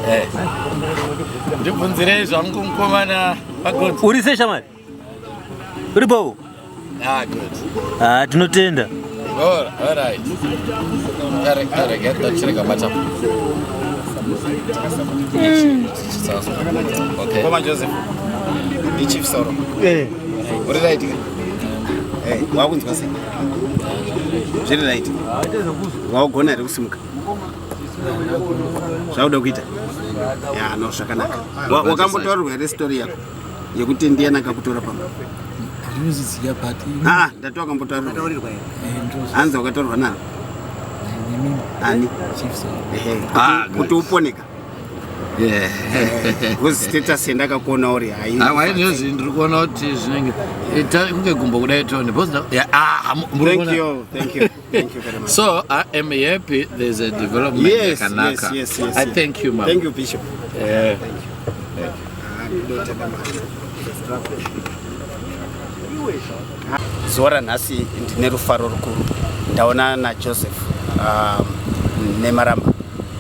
Eh. Ndibvunzirei zvangu mukomana pagodzi. Uri sei shamwari? Uri bho? Ah, good. Ah, tinotenda. All all right. Rega tachirega bata. Okay. Koma Joseph. Ndi Chief Sauro. Eh. Uri right? Eh, wakunzwa sei? Zviri right. Waugona here kusimuka? Zvauda kuita? Ya, no zvakanaka. Wakambotaurirwa here story yako yekuti ndiyani akakutora pamba? Ndinozviziva but Ah, ndati wakambotaurirwa. Hanzi wakatorwa nani? Ani? Ehe. Ah, Kuti uponeka. Because status yandakakuona uri hai. Aiwa inozvi ndiri kuona kuti zvinenge ita kunge gumbo kudai tone because yeah, ah, muri Thank kuona- you, thank you. Thank you very much. So I am happy there's a development Yes, yakanaka. yes. I thank you, ma'am. Thank you, Bishop. Yeah. Zuva ranhasi ndine rufaro rukuru ndaona naJoseph Nemaramba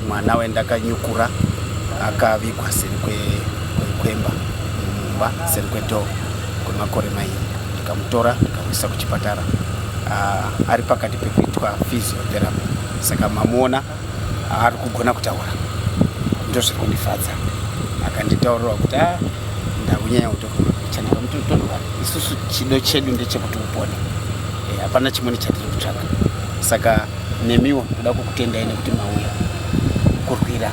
mwana wendakanyukura akavigwa seri kwemba mumba seri kwedhoo kwemakore mairi ndikamutora ndikamuisa kuchipatara ari pakati pekuitwa physiotherapy saka mamuona ari kugona kutaura ndozviri kundifadza akanditaurira kuti a ndakunyanya kutorwa mapicha ndikamutotorwa isusu chido chedu ndechekuti upone hapana chimweni chatiri kutsvaka saka nemiwo ndoda kukutendai nekuti mauya kurwira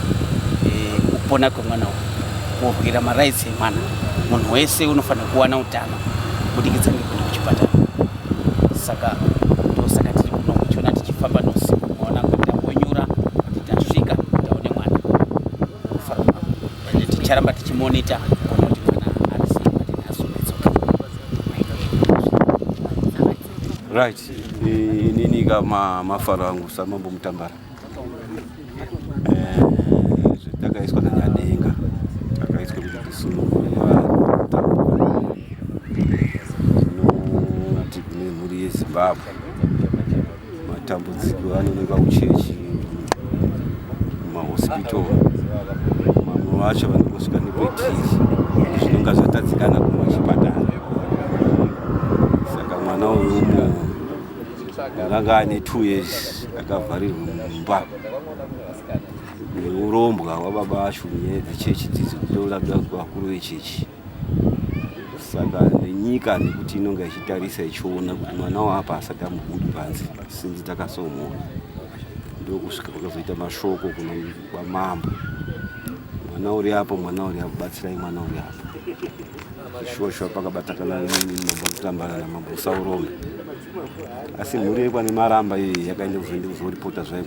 kupona kwemwana uyu kurwira marights emwana munhu wese unofanira kuwana utano kubudikidza ngekuenda kuchipatara saka ndosaka tiri kuno muchiona tichifamba nousiku maona kuti tambonyura kuti tasvika taone mwana rufaro rwako ende ticharamba tichimonita kuona kuti mwana ari sei but nhasi it's okay. Right, inini ka mafaro angu samambo Mutambara. Zvatakaiswa naNyadenga takaiswa kuti tisunungure vanhu tambura. Tinoti kune mhuri yeZimbabwe matambudziko anoonekwa kuchechi, mumahospital, mamwe vacho vanongosvika nekwetiri zvinonga zvatadzikana kumachipatara. Saka mwana uyu umu anga ane 2 years akavharirwa mumba neurombwa hwababa acho nyaya dzechechi dzidzo kutoda vakuru vechechi. Saka nenyika nekuti inonga ichitarisa ichiona kuti mwana wapa asati amubudi panze sinzi takasomuona ndokusvika kwakazoita mashoko kuna kwamambo mwana uri apo mwana uri apo batsirai mwana uri apo shuwa shuwa pakabatakana mambo Mutambara namambo Saurombe asi mhuri yekwane Maramba iyi yakaenda kuzoenda kuzoripota zvayo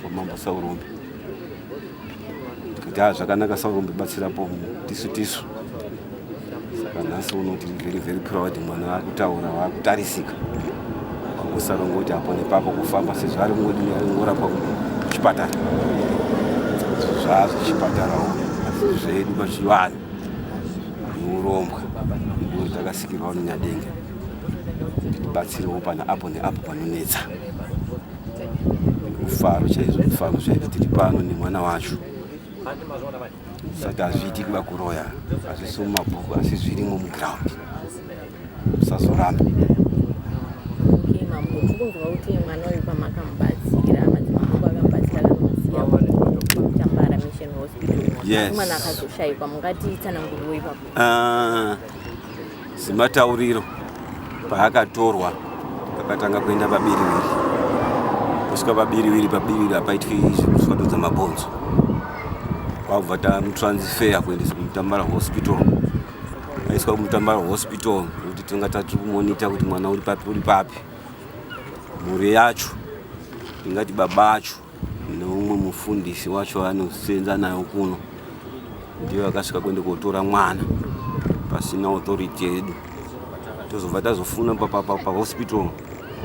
kwamambo Saurombe tikati ha zvakanaka Saurombe batsirapo tisu tisu saka nhasi uno tiri very very proud mwana akutaura waakutarisika wangosarongoti apo nepapo kufamba sezvo ari kungodini ari kungorapwa kuchipatara zvazvo chipatarawo asi zvedu pachivanhu neurombwa ndo takasikirwa nenyadenga kuti tibatsirewo pana apo neapo panonetsa rufaro chaizvo rufaro chaizvo tiri pano nemwana wacho saka hazviiti kuva kuroya hazvisi mumabhuku asi zvirimo muground usazoramba. Okay, mambo, tikunzwa kuti mwana uyu pamakamubatsira madzimambo akamubatsira akanomusiya kuMutambara Mission Hospital. Yes. Mwana akazoshayikwa, mungatitsananguriwo ipapo? Ah, sematauriro paakatorwa akatanga kuenda pabiriwiri kusvika pabiriwiri pabiriwiri hapaitwi zvekuswatudza mabhonzo kwabva tamutransfer kuendesa kuMutambara Hospital aiswa kuMutambara Hospital nekuti tinonga tatiri kumonita kuti mwana uri papi uri papi mhuri yacho ingati baba acho neumwe mufundisi wacho anosenza nayo kuno ndiyo akasvika kuenda kotora mwana pasina authority yedu tozobva tazofuna pahospital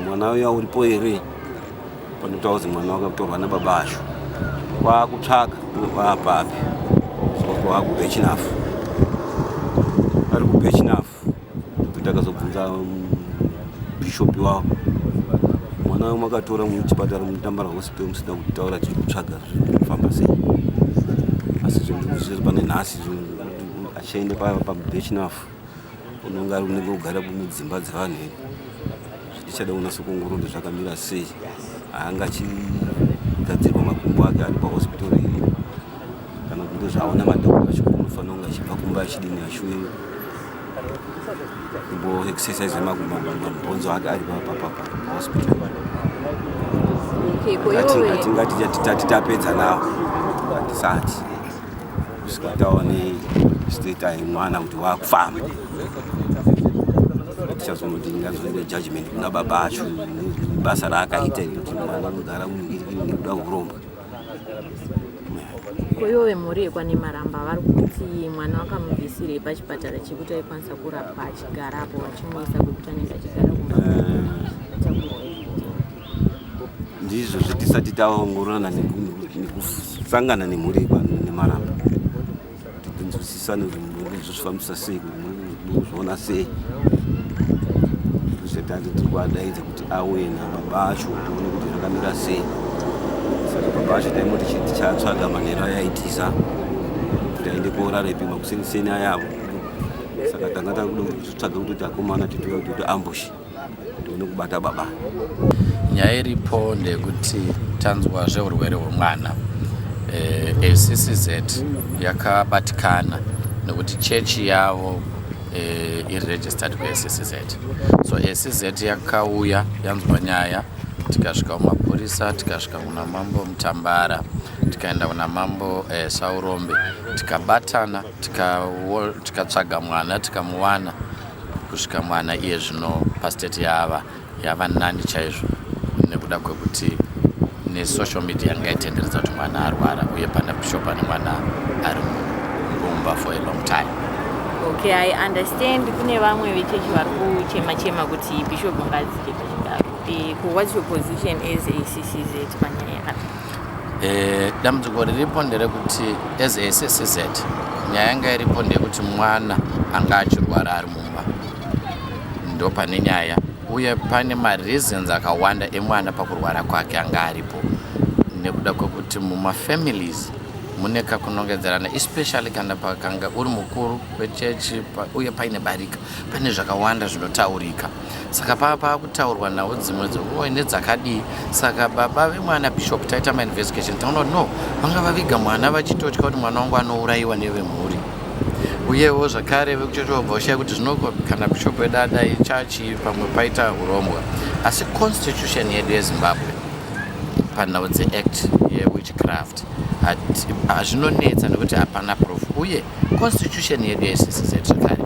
mwana uya uripo here panotaura kuti mwana wakatorwa nababa acho kwakutsvaga waapapi kwakuBirchenough ari kuBirchenough takazobvunza bhishopi wavo mwana. Mwana makatora muchipatara muTambara Hospital musina kutaura, tiri kutsvaga zviri kufamba sei, asi zvinhu zviri pane nhasi achiende paBirchenough, unonga ari unenge kugara mudzimba dzevanhu here? Tichada kunasa kuongorora kuti zvakamira sei. Haanga achigadzirwa makumbo ake ari pahospital here, kana kuti ndozvaona madhokota acho, unofanira kunge achibva kumba achidini, achiuye kumbo exercise mabhonzo ake ari pahospital. Okay, ko iwewe Hatingati tati tapedza nawo, hatisati, kusvika taone state yemwana kuti wakufamba. Tichazonoti ngazoita judgment kuna baba acho basa raakaita iri, kuti mwana anogara nekuda kuromba. Ko iwewe, mhuri yekwaNemaramba vari kuti mwana wakamubvisirei pachipatara chekuti aikwanisa kurapwa achigarapo, vachimuisa kwekuti anenge achigara kumba? Ndizvo zvetisati taongororana nekusangana nemhuri Nemaramba kuti tinzwisisane kuti murikuzvifambisa sei, kuti murikuzviona sei. Zvetati tiri kuadaidza kuti auye nababa acho, tione kuti zvakamira sei. Saka baba acho taimoti tichatsvaga manhero ayaitisa kuti aende korarepi makuseniseni ayavo. Saka tanga takuda kutsvaga kutoti akomana titouya kuti ambush, tione kubata baba. Nyaya iripo ndeyekuti tanzwa zveurwere hwemwana. ACCZ yakabatikana nekuti chechi yavo iri registered kuACCZ, so ACZ yakauya yanzwa nyaya. Tikasvika kumapurisa, tikasvika kuna Mambo Mutambara, tikaenda kuna Mambo Saurombe, tikabatana, tikatsvaga mwana, tikamuwana, kusvika mwana iye zvino pastate yava yava nani chaizvo, nekuda kwekuti nesocial media yanga itenderedza kuti mwana arwara, uye pana bishop ane mwana ari mumba for a long time. Okay, I understand kune vamwe vechechi vari kuchema chema kuti bishop ngadzike pachigaro. What's your position as ACCZ panyaya yakadai? Dambudziko riripo nderekuti as ACCZ, nyaya yanga iripo ndeyekuti mwana anga achirwara ari mumba, ndo pane nyaya. Uye pane mareasons akawanda emwana pakurwara kwake anga aripo, nekuda kwekuti mumafamilies mune kakunongedzerana, especially kana pakanga uri mukuru wechechi uye paine barika, pane zvakawanda zvinotaurika. Saka pava paakutaurwa nhau dzimwe dzeuroyi nedzakadii. Saka baba vemwana, bishop, taita mainvestigation, taona kuti no, vanga vaviga mwana vachitotya kuti mwana wangu anourayiwa nevemhuri. Uyewo zvakare vekuchechi vabva vashaya kuti zvino kana bishop wedu adai, chachi pamwe paita urombwa. Asi constitution yedu yeZimbabwe panhau dzeact yewitchcraft hazvinonetsa, nekuti hapana proof. Uye constitution yedu yeCCZ zvakare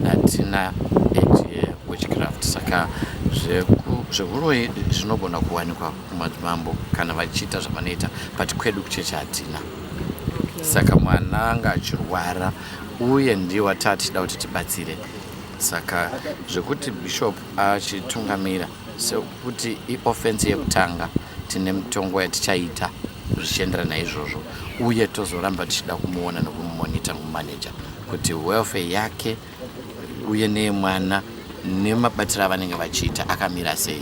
hatina act yewitchcraft. Saka zveuroyi zvinogona kuwanikwa kumadzimambo kana vachiita zvavanoita, but kwedu kuchechi hatina. Saka mwana anga achirwara, uye ndiwa tatichida kuti tibatsire. Saka zvekuti bishop achitungamira sekuti ioffense yekutanga, tine mitongo yatichaita zvichienderana naizvozvo. Uye tozoramba tichida kumuona nekumumonita, nekumumaneja kuti welfare yake uye neyemwana nemabatiro avanenge vachiita akamira sei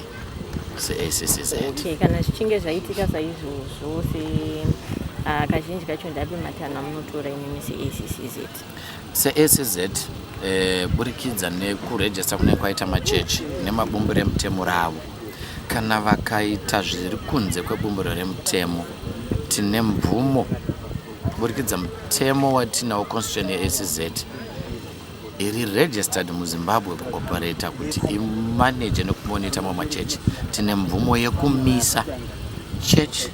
seACCZ. Okay, kana zvichinge zvaitika saizvozvo, se kazhinji kacho ndapi matanho amunotora imimi seACCZ? SeACZ, burikidza nekurejista kunenge kwaita machechi nemabumbiro emutemo ravo, kana vakaita zviri kunze kwebumbiro remutemo, tine mvumo kuburikidza mutemo watinawo, constitution yeACZ iri registered muZimbabwe kuoperata kuti imanage nekumonita mamachechi. Tine mvumo yekumisa church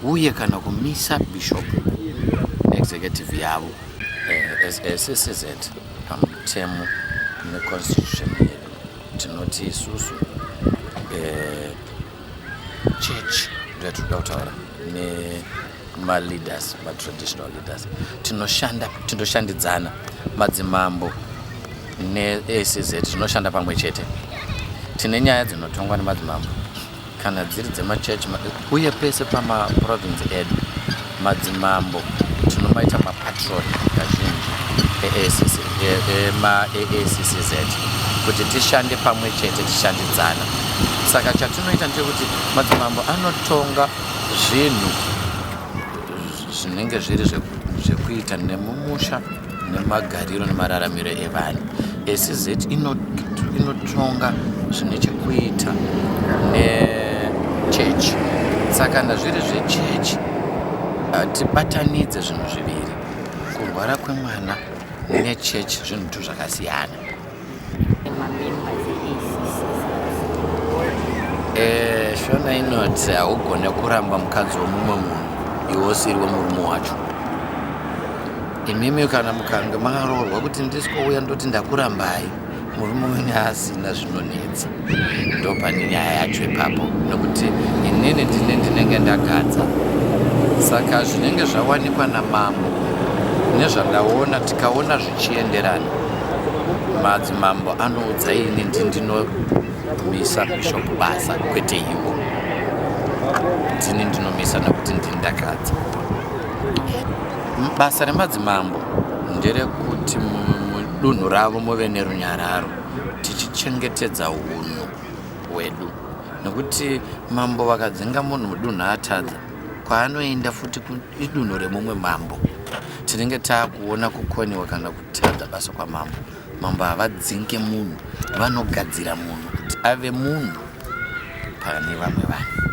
uye kana kumisa bishop neexecutive yavo. SCZ pamutemo neconstitution yedu, tinoti isusu church ndoyatinoda kutaura nemaleaders, matraditional leaders, tinoshanda, tinoshandidzana. Madzimambo neACZ tinoshanda pamwe chete. Tine nyaya dzinotongwa nemadzimambo kana dziri dzemachechi, uye pese pamaprovince edu madzimambo tinomaita mapatron kazhinji emaACCZ kuti tishande pamwe chete, tishandidzana. Saka chatinoita ndechekuti madzimambo anotonga zvinhu zvinenge zviri zvekuita nemumusha nemagariro nemararamiro evanhu. SZ inotonga zvine chekuita nechechi. Saka kana zviri zvechechi tibatanidze zvinhu zviviri, kurwara kwemwana nechechi zvinhu tu zvakasiyana. Eh, shona inoti haugone kuramba mukadzi womumwe munhu iwe usiri wemurume wacho. Imimi kana mukange makaroorwa kuti ndisikouya ndoti ndakurambai murume wenyu asina zvinonetsa, ndopane nyaya yacho ipapo, nokuti inini ndine ndinenge ndagadza. Saka zvinenge zvawanikwa namambo nezvandaona, tikaona zvichienderana, madzimambo anoudza ini ndinomisa bishop basa, kwete ivo. Ndini ndinomisa nekuti ndini ndakadza. Basa remadzimambo nderekuti mudunhu ravo muve nerunyararo, tichichengetedza unhu hwedu, nekuti mambo vakadzinga munhu mudunhu atadza, kwaanoenda futi idunhu remumwe mambo, tinenge taakuona kukoniwa kana kutadza basa kwamambo. Mambo havadzinge munhu, vanogadzira munhu kuti ave munhu pane vamwe vanhu.